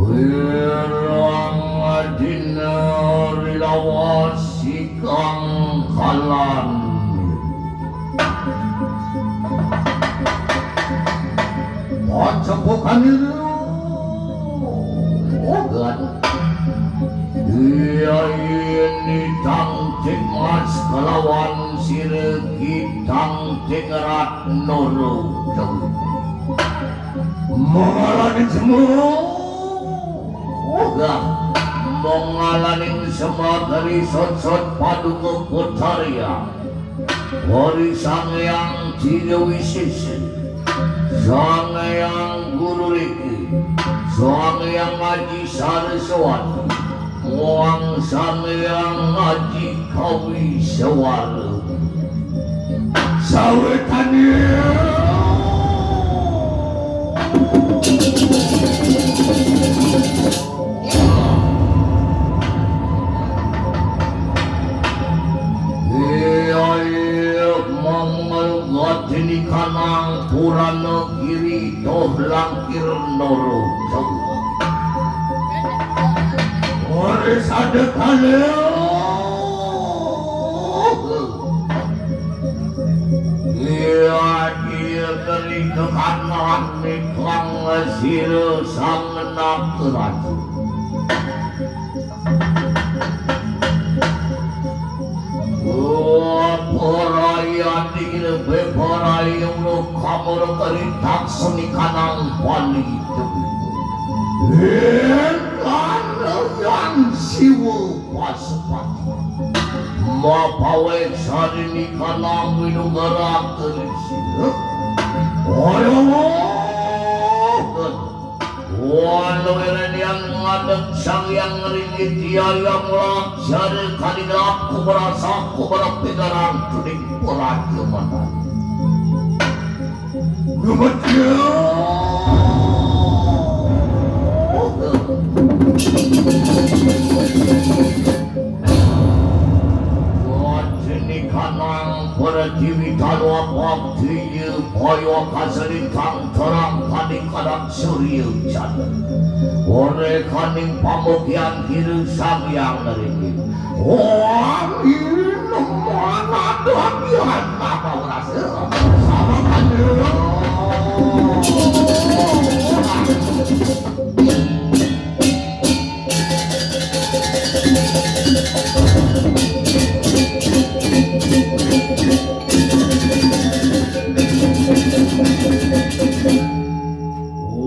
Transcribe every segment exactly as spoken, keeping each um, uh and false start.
Wirang dina rilawas sikang kalan. Pacepukan itu. Ogan. Dia ini tangtik mas kalawan siregi tangtik rat noro. Mengalami semua. Ogan. Mengalami semua dari sot-sot paduka putaria. Hari Sang Hyang Tiga Wisesa, Sang Hyang Guru Riki, Sang Hyang Aji Saraswati, Muang Sang Hyang Aji Kawi Sewara. Sawetannya. Iya, iya, mangel gatini kanang purana giri toh langkir noro. Ore sadekale. Iya, iya, geri kekanang miklang sira sang naga raja. Ora kari taksani kanang bali dewi. Ingkang Hyang Siwa Pasupati. Mapawe sarini kanang winugara kerisina. Ora. Walau erenian ngadeg Sang Hyang Ringgit, iya yang melajari kadigelap ku merasa ku berpikiran tuning peraja menang. Gemedia. Wajeni kanang pertiwi tanwa bakti ye boyo kaselintang terang kadi kadang surya jana. Ore kaning pamukian kiri Sang Hyang Ringgit. Wah, ini mana bagian apa rasa? Sama kan?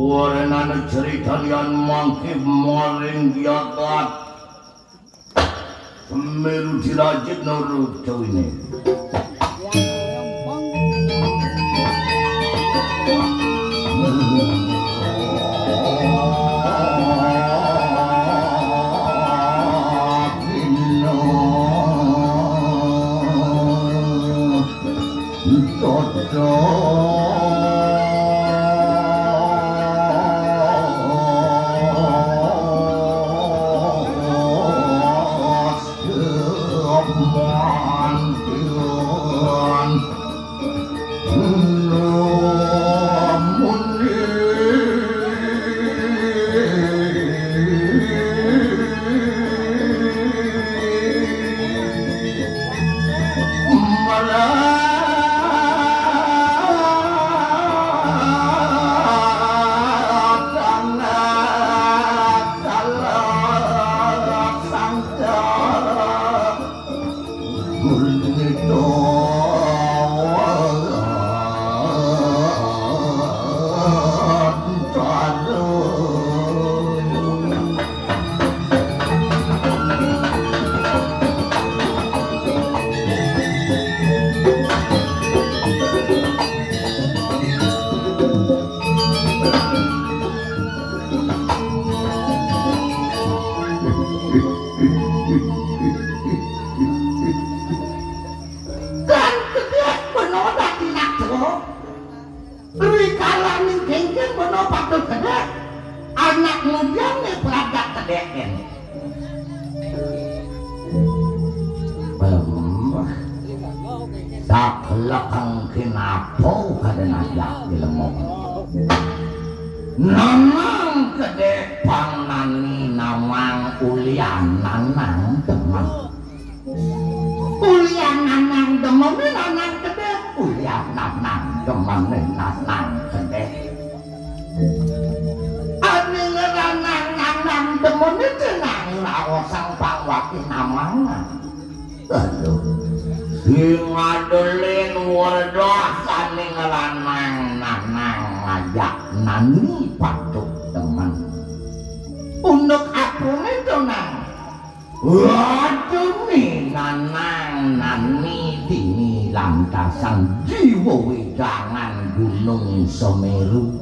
Warenana cerita lian mangke maring jagat. Melu dirajit nurut cawine. Kan kedek beno dadi anak tuwa. Rikalaning kengken beno patut kedek. Anak mudian ne peradak kedek en. Bem. Sakelek engkin apa kaden ajak dilemong. Nanang kedek pang nani namang ulian nanang demen. Ulian nanang demen nanang kedek. Ulian nanang demen nanang kedek. Aning ranang nanang demen cenah raosang pangwati namang. Aduh. Sing adelin wedah saning lanang nanang ngajak nani patut demen. Unduk apune to, Nang? Waduh, ni nanang nani dini lantasan jiwa wedangan Gunung Semeru.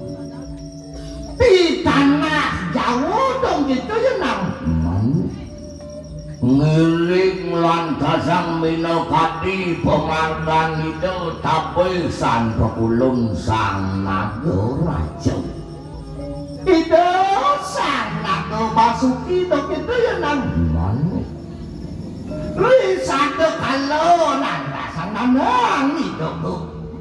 Di tanah Jawa dong gitu ya, Nang. Manu. Ngiring lantasang minakadi pamargan Ida tapisan pakulun Sang Naga Raja. Ida Sang Naga Basuki dok itu ya nang. Mane. Ri sada kala lantasang nanang Ida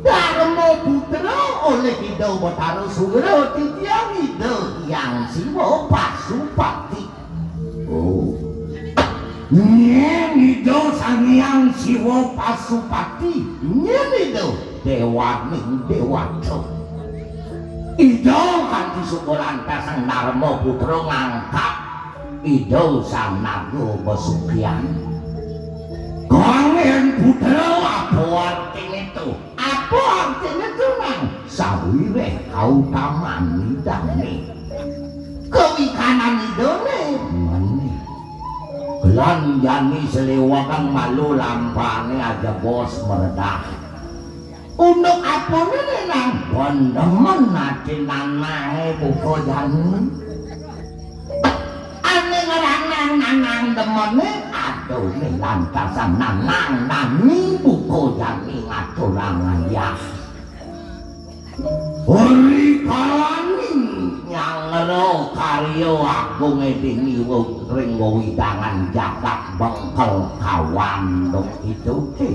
Darma Putra oleh Ida Betara Sura titiang Ida Hyang Siwa Pasupati. Oh. Nyén Ida Sang Hyang Siwa Pasupati, nyén Ida déwaning déwata. Ida kanthi suka lantas Sang Darma Putra ngangkat Ida Sang Naga Besukian. Kanggén putra apa artiné to? Apa artiné to, Nang? Sawiréh kautaman Idané. Kawikanan Idané, meni. Lan jani sléwéhan malu lampahané ajebos mredah. Unduk apané nang demen ati nanangé buka jani. Ané ngranang nanang demené, aduh, né lantasan nanang nani buka jani ngaturang ayah. Ri kalaning nyanggra karya agungé dini ring wewidangan jagat Bengkel Kawan duk itu ké.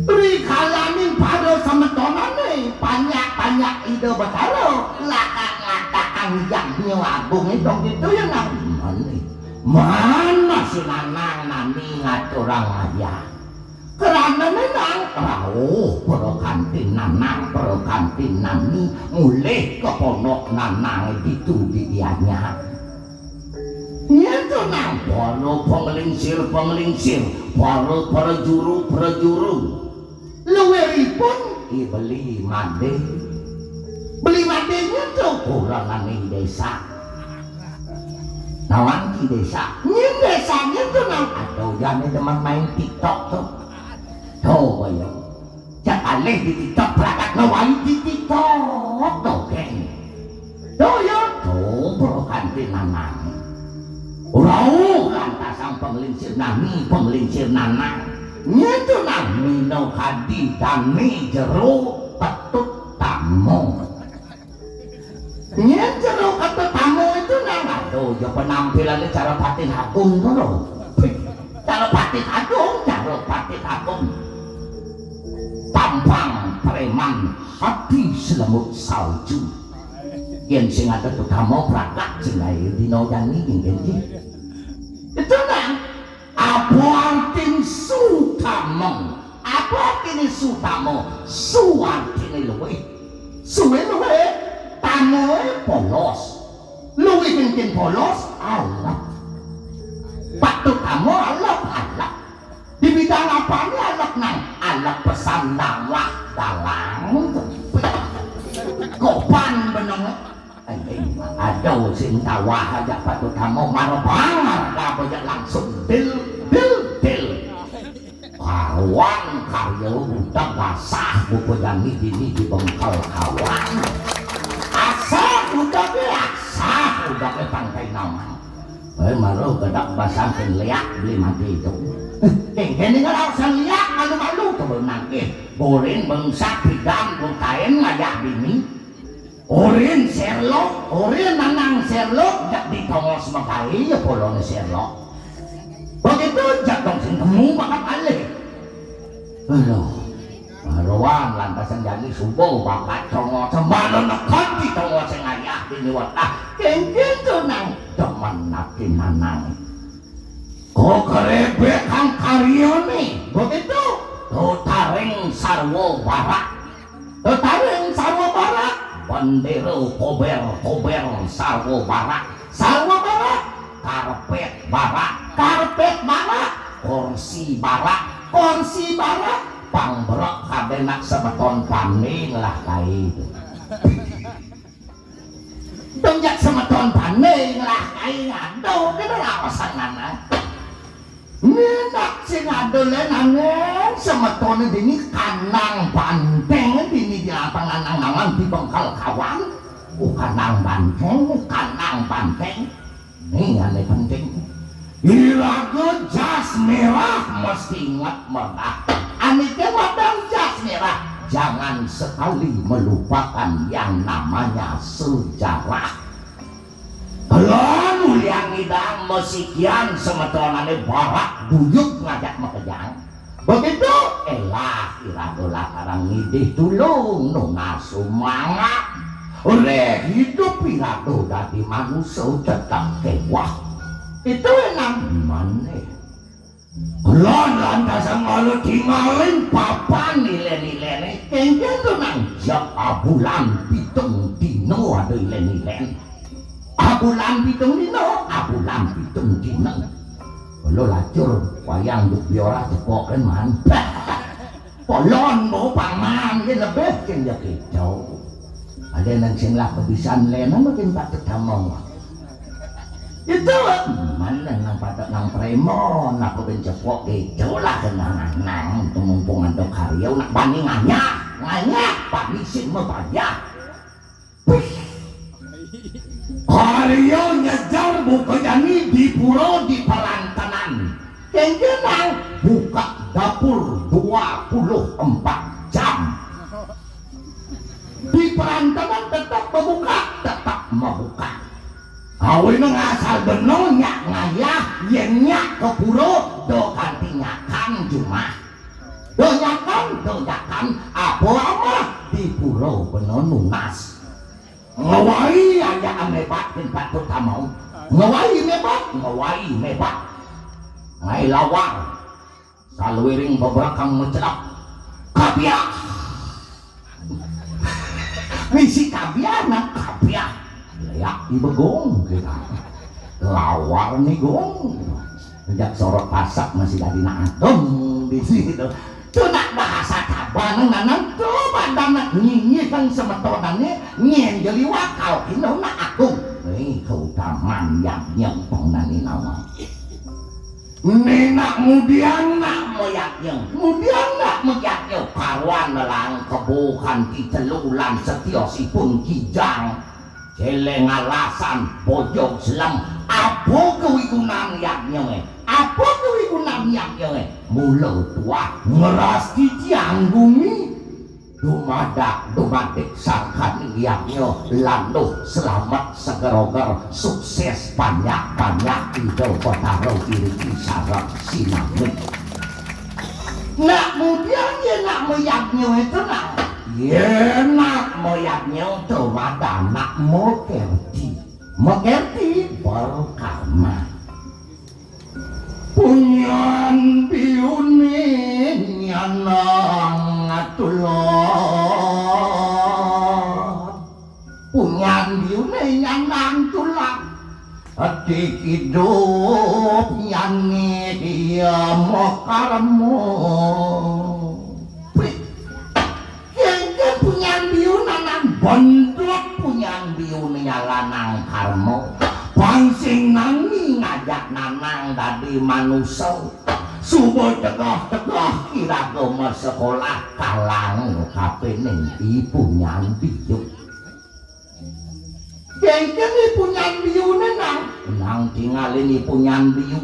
Ri kalaning para semetonané panjak-panjak Ida Betara lakar ngatakang yadnya agungé dong itu ya nang mani. Mana si nanang nani ngaturang ayah. Kranané nang rauh para kanti nanang, para kanti nani mulih ka pondok nanangé ditu di Gianyar. Nyén to nang para panglingsir-panglingsir, para prajuru-prajuru. Luiripun I Beli Madé. Beli Madé nyén to kurenané désa. Nawang Ki Désa. Nyén désa nyén to nang, aduh, jani demen main TikTok to. To, ya. Jak alih di TikTok, pragat ngawai di TikTok to, geng. To, ya, to, para kanti nanang. Rauh lantasan panglingsir nani, panglingsir nanang. Nyén to nang minakadi dané jero Ketut Tama. Nyén jero Ketut Tama itu nang, aduh, ya penampilané cara Patih Agung to lho. Cara Patih Agung, cara Patih Agung. Tampang preman, hati selembut salju. Yén sing ada Ketut Tama pragat sing gaé dina jani, nggih, nggih. Itu nang apa artin sutama? Apa artiné sutama? Su artiné luwih. Suwé luwih, tamaé polos. Luwih kéngkén polos, alep. Patut tama alep, alep. Di bidang apané alep nang? Alep pesan dakwah dalang. Kopan beneng. Anjing, aduh, sing tawah aja patut kamu mara banget, apa aja langsung dil, dil, dil. Kawan karya udah basah, buku jani dini di Bengkel Kawan. Asah udah deh, asah udah deh, Pantai Nawang. Eh, maru kedak basah sing liak beli mati itu. Eh, ini kan alasan liak, malu-malu tuh nangis. Borin bengsa pidan butain ngajak bini. Orin Sherlock, orin nanang Sherlock, jak di tongos makai ya polone Sherlock. Begitu jak dong sing temu bakat alih. Aduh, baruan lantasan jani subuh bakat tongos sembalo nekon di tongos sing ayah bini wetah. Kengkeng tuh nang demen naki nanang. Ko kerebek kang karyone, begitu. Tutaring sarwa barak. Tutaring sarwa barak. Bendera kober, kober sarwa barak. Sarwa barak. Karpet barak, karpet barak. Kursi barak, kursi barak. Pangbrek kadenak semeton paning lah kai. Dong jak semeton paning lah kai, aduh, kena lawasan nana. Ngenak sing ada le nanging semetone dini kandang banteng dini di lapangan nang-nangan di Bengkel Kawan. Oh, kandang banteng, kandang banteng. Nih ane penting. Iraga jas merah mesti ingat merah. Anike madang jas merah, jangan sekali melupakan yang namanya sejarah. Lan ulian ngidang masikian semetonane barak buyut ngajak makejang. Begitu, elah, iraga lakaran ngidih tulung, nunas sumangga. Oleh hidup iraga dadi manusa tetep kewah. Itu enang maneh. Lan lantasan malu tingalin papan ilen-ilene, kengken to nang jak abulan pitung dina ada ilen-ilen. Abulan pitung dina, abulan pitung dina. Lo lacur wayang duk biora cepoken man. Polon bo paman, yen lebih ken ya keco. Ada nang sing lah kebisan lena makin patut tamong. Itu mana nang patut nang premo, nak ben cepok keco lah kenang nang, mumpung ada karya nak bani nganyah, nganyah, bani sing mabaya. Karya nyejar buka jani di pura di parantenan. Kengkenang buka dapur dua puluh empat jam. Di parantenan tetap membuka, tetap membuka. Awin ngasal beno nyak ngayah, yen nyak ke pura, do kanti nyakan jumah. Do nyakan, do nyakan, apa amah di pura beno nunas. Ngewai aja amebat kin patut tamau. Ngewai mebat, ngewai mebat. Ngai lawar. Saluiring bebrakang mecelak. Kabiah. Misi kabiah nak kabiah. Leak di begong kita. Lawar ni gong. Sejak sorot pasak masih jadi nak adem di situ. Tu nak bahasa Tabanan nanang tu badan nak nyinyih kan semetonannya nyen jeli wakal kino nak aku. Ni keutamaan yang nyempeng nani nama. Ni nak mudian nak moyaknya, mudian nak moyaknya karuan lelang kebu kanti telulan setiosipun kijang. Celeng alasan bojog selem, apa kewigunan yaknya eh? Apa kewigunan yaknya eh? Mula tuah ngeras titiang bumi. Dumadak, dumadik sangkan yaknya landuh selamat segeroger sukses banyak-banyak ida betara iriki sareng sinami. Nak mudian ye nak moyaknya itu nak. Ye nak moyaknya tu mada nak mokerti. Mokerti berkarma. Punyan biune nyanang tulak. Punyan biune nyanang tulak. Adik hidup nyani dia makarmo. Kengken punyan biu nanang bendut punyan biu nyalanang karmo. Pansing nani ngajak nanang dadi manusa. Suba tegah-tegah iraga masekolah kalang kapining i punyan biu. Kengken i punyan biune nang, nang tingalin i punyan biu.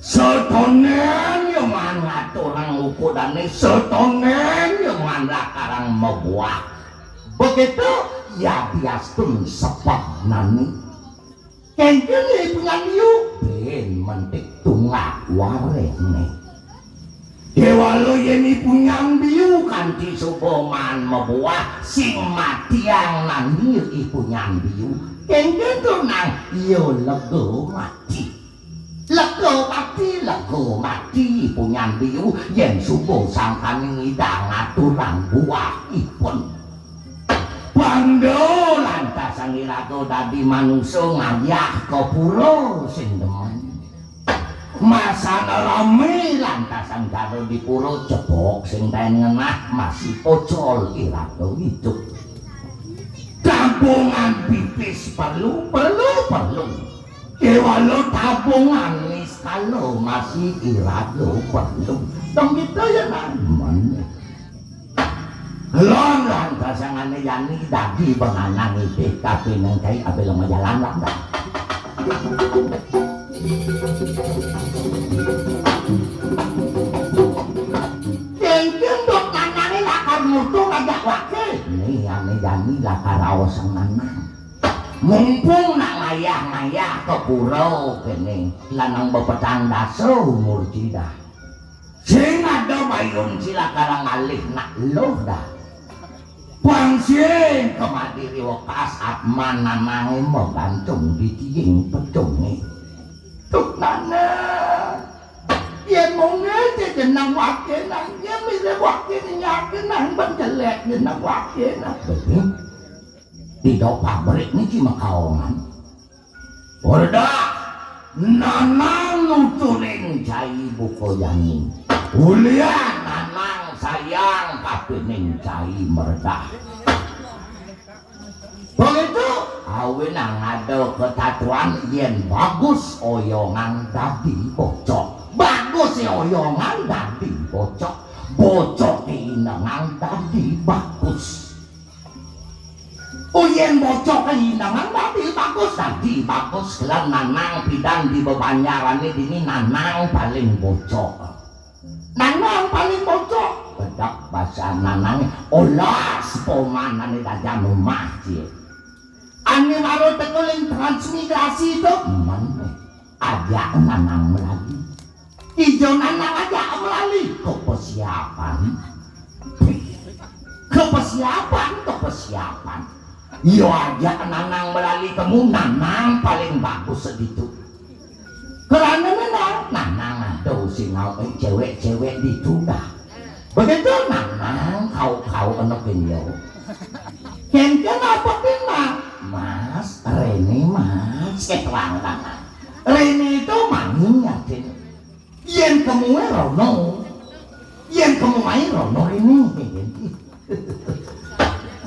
Setonen ya maan ngaturang ukudane, setonen ya maan lakarang mabuah. Begitu ya diastun sepehnane. Kengken ya i punyan biu, ben mentik tunggak warehne. Kewala yen i punyan biu kanti suba maan mabuah, sing matiang nani i punyan biu. Kengken to nang ya lega mati. Lega mati, lega mati i punyan biu yen suba sangkane ngidang ngaturang buahipun. Panda lantasan iraga dadi manusa ngayah ka pura sing demen. Masana rame lantasan cara di pura cepok sing taen ngenah masih pocol iraga idup. Tabungan pipis perlu, perlu, perlu. Kewala tabungan niskala masih iraga perlu. Dong kita ya namen. Lon lan kasangane yani dadi benganang ipih kapining kai abil majalan lan dah. Kengken dot nanane lakar mutu ngajak wake. Ni ane jani lakar raos nanang. Mumpung nak ngayah-ngayah ka pura kene, lanang bepetang dasa umur cidah. Sing ada bayun cilaka ngalih nak luh dah. Pang sing kemadi riwekas atman nanange magantung di tiing pecunge. Tuh nana. Yen mung ngene jeneng wake nang, yen mirip wake nyake nang, ben jelek jeneng wake nang. Betul. Tidak pabrik niki makaongan. Werda, nanang nuturing cai buka jani. Ulian nanang Sayang kapining cai meredah. Begitu, awinang ada ketatuan yén bagus oyongan dadi bocok. Bagus ya oyongan dadi bocok. Bocok inengan dadi bagus. Uyén bocok inengan dadi bagus, dadi bagus. Lan Nanang pidan di bebanyarané dini Nanang paling bocok. Nanang paling bocok. Bedak basa Nanang, olas pomanané dajan umah, cie. Ané mara teka ling transmigrasi to, men. Ajak Nanang melali. Ijo Nanang ajak melali. Kepesiapan. Kepesiapan, kepesiapan. Yo ajak Nanang melali temu, Nanang paling bagus seditu. Kerana Nanang, Nanang ada sing ngawé cewek-cewek ditu dah. Begitu Nanang kau-kau anak beliau. Kénkén apa Nanang? Mas, Rene Mas, ketuang Nanang. Rene itu main yakin. Yén kemué rono. Yén kemué rono Rene.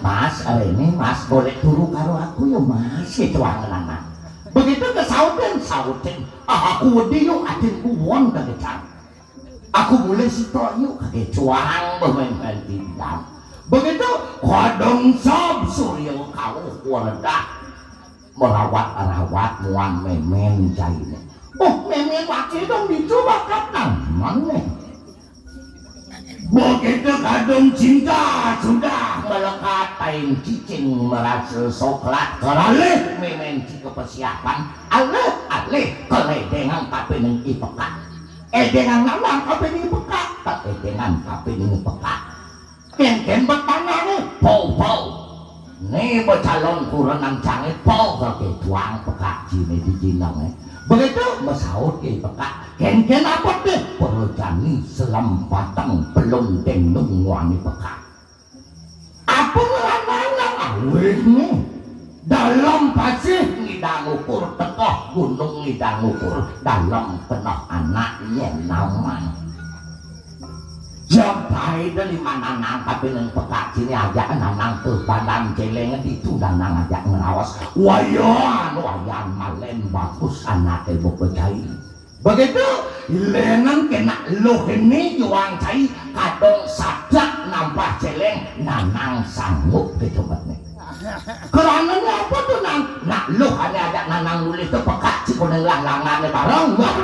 Mas, Rene Mas, boleh turu karo aku ya Mas, ketuang Nanang. Begitu kesautin, sautin. Ah, aku wedi yuk, adin kuwon kagecang. Aku mulih sita yuk, kagecang bemain-main bintang. Begitu kadung sab surya kauh weredah. Merawat-rawat muan mémén cainé. Oh, mémén waké dong ditu bakat nang mané. Begitu kadung cinta sudah melekat, tain cicing merasa soklat, keralih mémén ci kepesiapan, alih-alih keledéngan kapining i pekak. Édéngan Nanang kapining i pekak, tak édéngan kapining i pekak. Kénkén bet tanahné, pau-pau. Né becalon kurenan cangé, pau kake tuang pekak ciné di jinengé. Begitu mesaut i pekak, kénkén apa deh, perjani selem pateng pelung dengnung muani pekak. Apa ngeranang awihné? Dalem pasih ngidang ukur, tekeh gunung ngidang ukur, dalem keneh anak nyén Nanang. Jam pai deh lima Nanang kapining pekak ciné ajak Nanang ke badan céléng ditu Nanang ajak ngraos. Wayan, wayan malén bagus anaké buka cai. Begitu, lénan kénak luh ini juang cai kadung sadak nampah céléng Nanang sanggup kéto betné. Keranané apa to, Nang? Nak luh ané ajak Nanang mulih to pekak ci kuning langlangané bareng. Wah.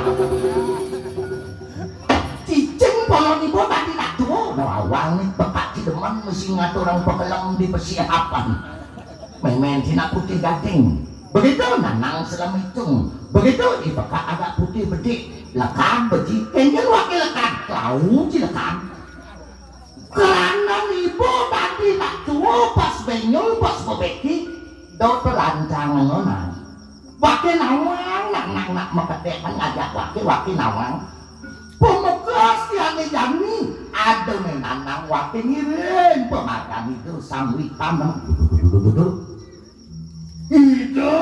Cicing polon ibu tadi nak tua. Nah, awang né pekak ci demen mesti ngaturang pekelem di pesiapan. Mémén ci nak putih gading. Begitu Nanang selem itung. Begitu i pekak agak putih bedik. Lekad beji. Kénkén waké lekad. Lau ci lekad. Kerana ibu tadi nak tua pas benyul, pas bebeki, do telancang ngonan. Waké nawang, nak, nak, nak makedék ngajak waké, waké nawang. Pamekas tiané jani, ada né Nanang waké ngiring, pamargan Ida Sang Witana. Ida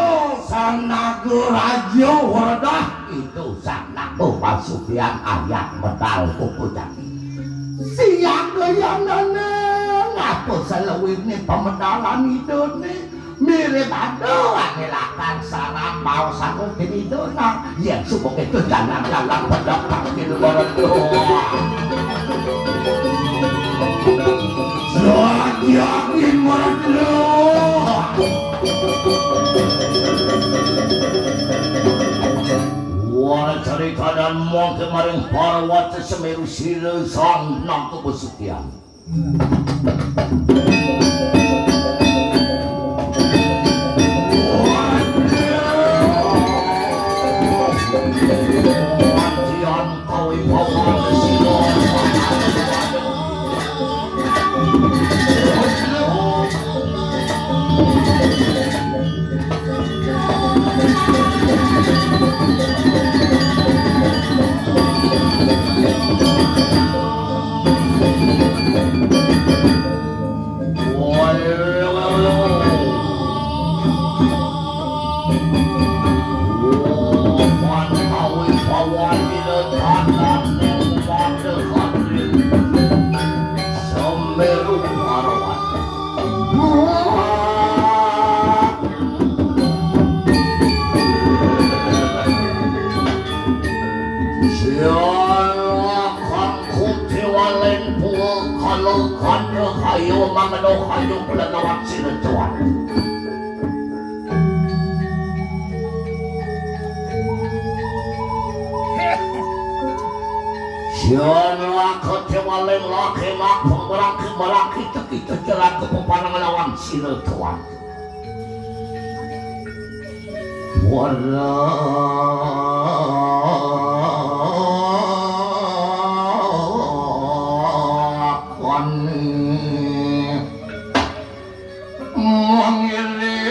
Sang Nagaraja weredah, Ida Sang Naga Pasugihan ayat medal kuku jati. Siaga yanané, ngapa salewiné pamedalan Idané? Mirib ada ané lakar saran baos aku kini Ida, nah. Yén suba kéto jalan-jalan pedek kaki luar doang. Sajiakin merdu. Wara carita dan mangké maring Parwata Semeru sira sang naga pesugihan. Sialakan kudiwalen buah kalau kanda kayu mangano kayu pelanawan sinetuan. Sialakan kudiwalen laki mapung meraki meraki teki teki laku pepanangan lawan sinetuan. Warakan mangiring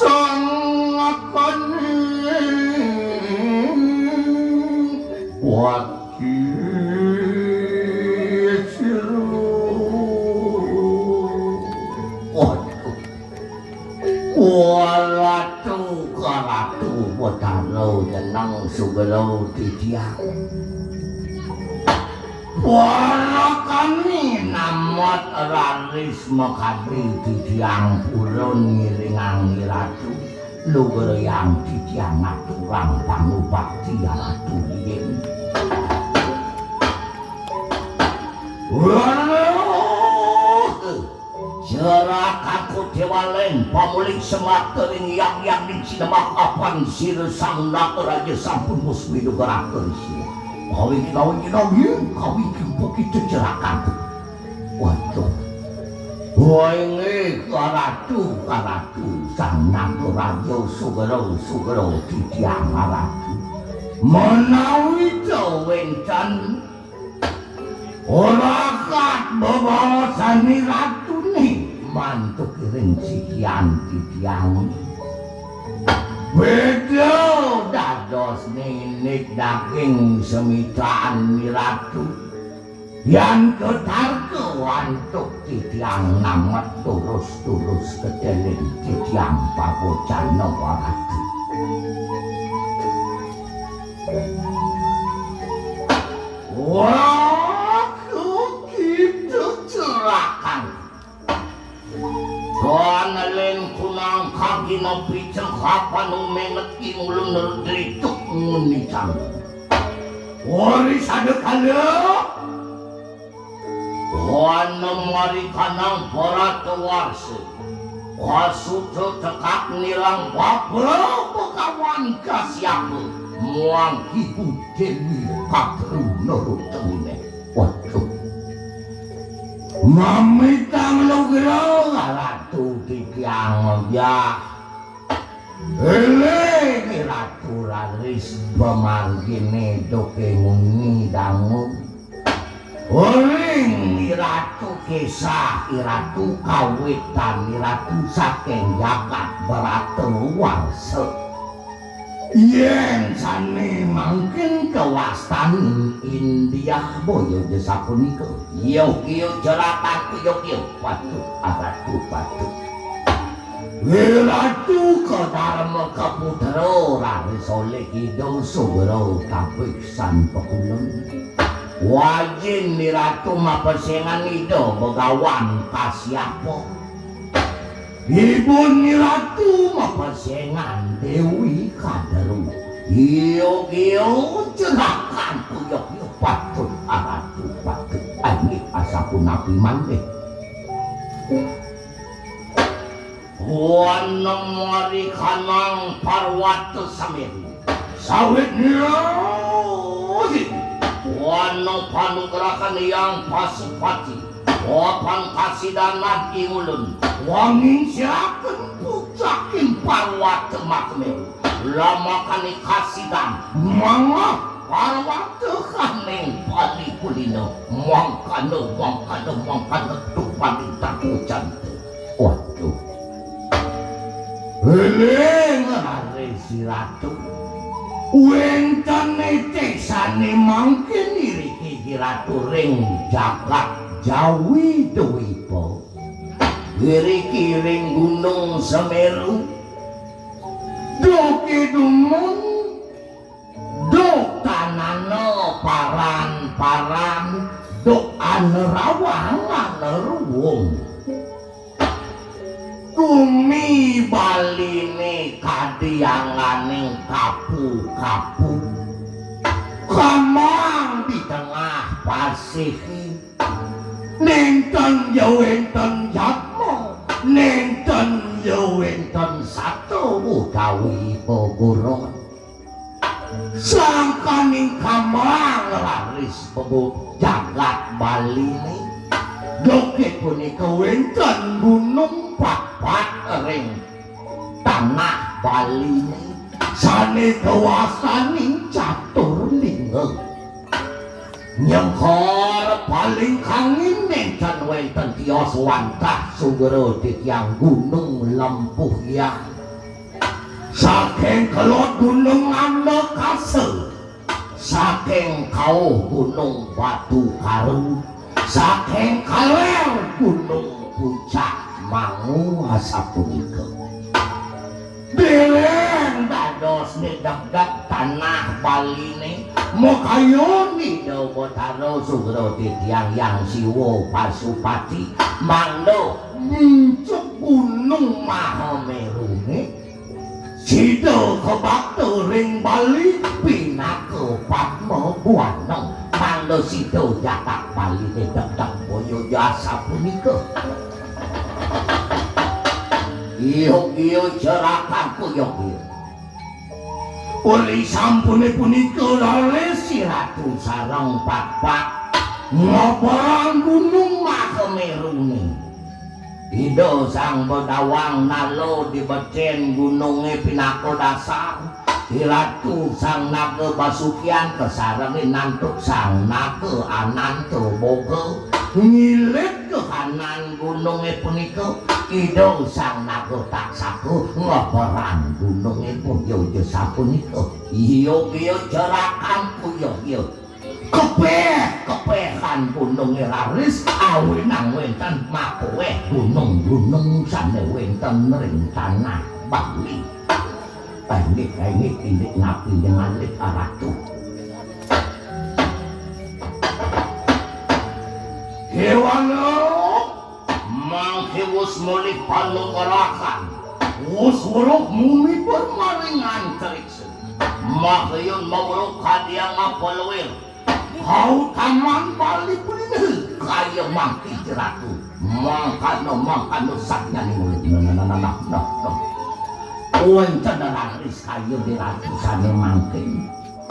sangakan wati siru. Waduh. Walatu karatu watalo jeneng sugelo titiang. Warakani namat raris makadi titiang purun ngiringang iratu. Lugreyang titiang ngaturang pangubakti aratu riyin. Waduh. Jerat aku dewalen pamulik semata ring yang yang di sinemah apan sira sang naga raja sampun musmi duga raka ri sira. Kawin kawin kawin kawin kempuk itu jerat aku. Waduh. Wainge karatu karatu sang naga raja sugero sugero titiang aratu. Menawi to wenten Ora kat bebaosan ratune mantuk iring sikian titiang. Beda dados ninik daging semitaan miratu. Yan ketarka wantuk titiang namet turus-turus keteling titiang pabocana waratu. Wah, kita cerakan. Tuan Len kunang kaki nopi cengkapan umenget ingulun nerdrituk ngunitan. Wari sadekala. Wana marikanang Baratawarsa, kasuda tekak nirang baba Begawan Kasyapa, muang Ibu Dewi Kadru Nurutengine. Waduh. Mamitang lugra Ratu titiang ya. Eling Ratu raris pamargine doke muni dangu. Uring Ratu kesah Ratu kawitan Ratu saking jagat Baratawarsa. Yen sane mangkin kawastan India boya ja sapunika. Yogiya jelatanku yogiya patut aratu patut. Wiratu Kadarma Kaputra raris olih Ida Sugra kapiksan pakulun. Wajin Wiratu mapesengan Ida Begawan Kasyapa. Ibun Wiratu mapesengan Dewi Kadru. Iya, iya, jerakan kuyok iya patut aratu patut. Ayo, asapunapi manggih. Wana marikanang Parwata Sameru. Sawit nira wana panugrahan Hyang Pasupati, wapan kasidanan ingulun, wanging siaken pucaking Parwata Makemeru, lamakane kasidan mangah Parwata kaning Bali kulina, mangkana, mangkana, mangkana, tupaning tatu canta. Waduh. Eling raris Ratu. Wenten nitih sane mangkin iriki Ratu ring jagat Jawi Dwipa. Iriki ring Gunung Semeru. Duki dumun Duk tanana paran-paran, duk anerawang aneruwung. Gumi Bali ne Tianganing kapu-kapu, kamang di tengah pasih. Nénten ya wénten jadma, nénten ya wénten sato utawi paguron. Sangkaning kamang raris pebut jagat Baliné. Duké punika wénten gunung papat ring tanah Baliné sané kawastanin Catur Lingga. Nyengkor paling kangin nénten wénten tios wantah sugra titiang Gunung Lempuhyang. Saking kelod Gunung Andakasa, saking kauh Gunung Batu Karu, saking kalér Gunung Puncak Mangu asapunika. Déréng dados nidegdeg tanah Baliné, makayun Ida Batara sugra titiang Hyang Siwa Pasupati, mangda muncuk Gunung Mahaméruné, sida kabakta ring Bali pinaka Padma Buana, mangda sida jagat Baliné degdeg boya jasa punika. Yogia cerakan kuyogia. Uli sampuné punika raris Ratu sareng Patpat ngeberang Gunung Mahaméruné. Ida Sang Badawang nala di betén gunungé pinaka dasar. Iratu Sang Naga Basukian kasarengin antuk Sang Naga Ananta Boga ngilit kahanan gunungé punika. Ida Sang Naga Taksaka ngeberang gunungé boya ja sapunika. Yogia cerakan kuyogia. Kepéh, kepéhan gunungé raris awinang wénten makuéh gunung-gunung sané wénten ring tanah Bali. Inggih, inggih, indik napi inggih malih Ratu. Kéwala mangké wus mulih panugrahan, wus weruh muni permaringan kariksa. Makayun maweruh kadiang mapalawir. Kautaman Bali punika kaya mangké Ratu. Mangkana, mangkana sakyaning ulih. Nah, nah, nah, nah, nah, nah, nah. Wénten raris kayun Ratu sané mangkin.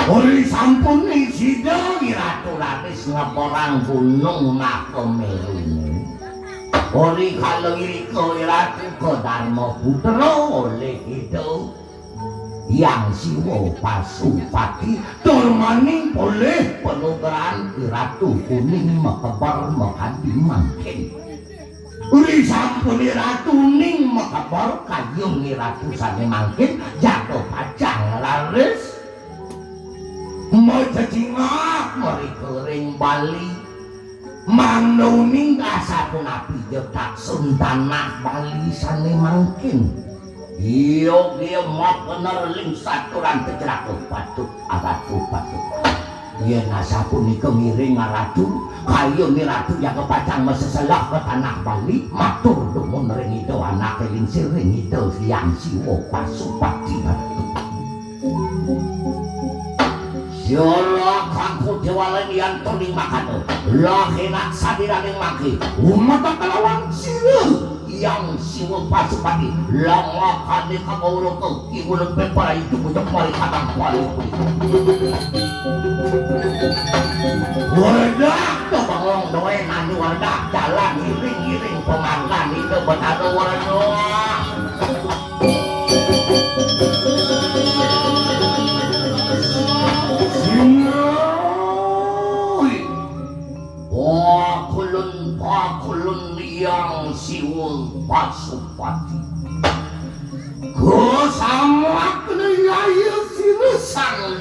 Uli sampun sida Ratu raris ngeberang Gunung Mahaméruné. Uli kala irika Ratu Kadarma Putra olih Ida Hyang Siwa Pasupati tur maning polih panugrahan Ratu uning makeber makadi mangkin. Uli sampun Ratu uning makeber kayun Ratu sané mangkin jaga pacang raris majejingak mrika ring Bali. Mangda uning asapunapi ja taksun tanah Bali sané mangkin. Iya, iya, mabener ling saturan kecelaku. Patut, Ratu, patut. Yén asapunika ngiring Ratu, kayun Ratu jaga pacang maseselah ka tanah Bali, matur dumun ring Ida anaké lingsir, ring Ida Hyang Siwa Pasupati, Ratu. Sira kangku déwa lan yanto ning makana, lahinak sadiraning mangké, umetek kalawan sira Hyang Siwa Pasupati, lamakané kagauruka, kiwulung pepara itu bujak mari kadang kuali. Werdak to bengong doé nani werdak jalan ngiring-ngiring pemanggan itu betara werdak. Sinoi. Pakulun, pakulun Hyang Siwa Pasupati. Kusamak niyaya sira sang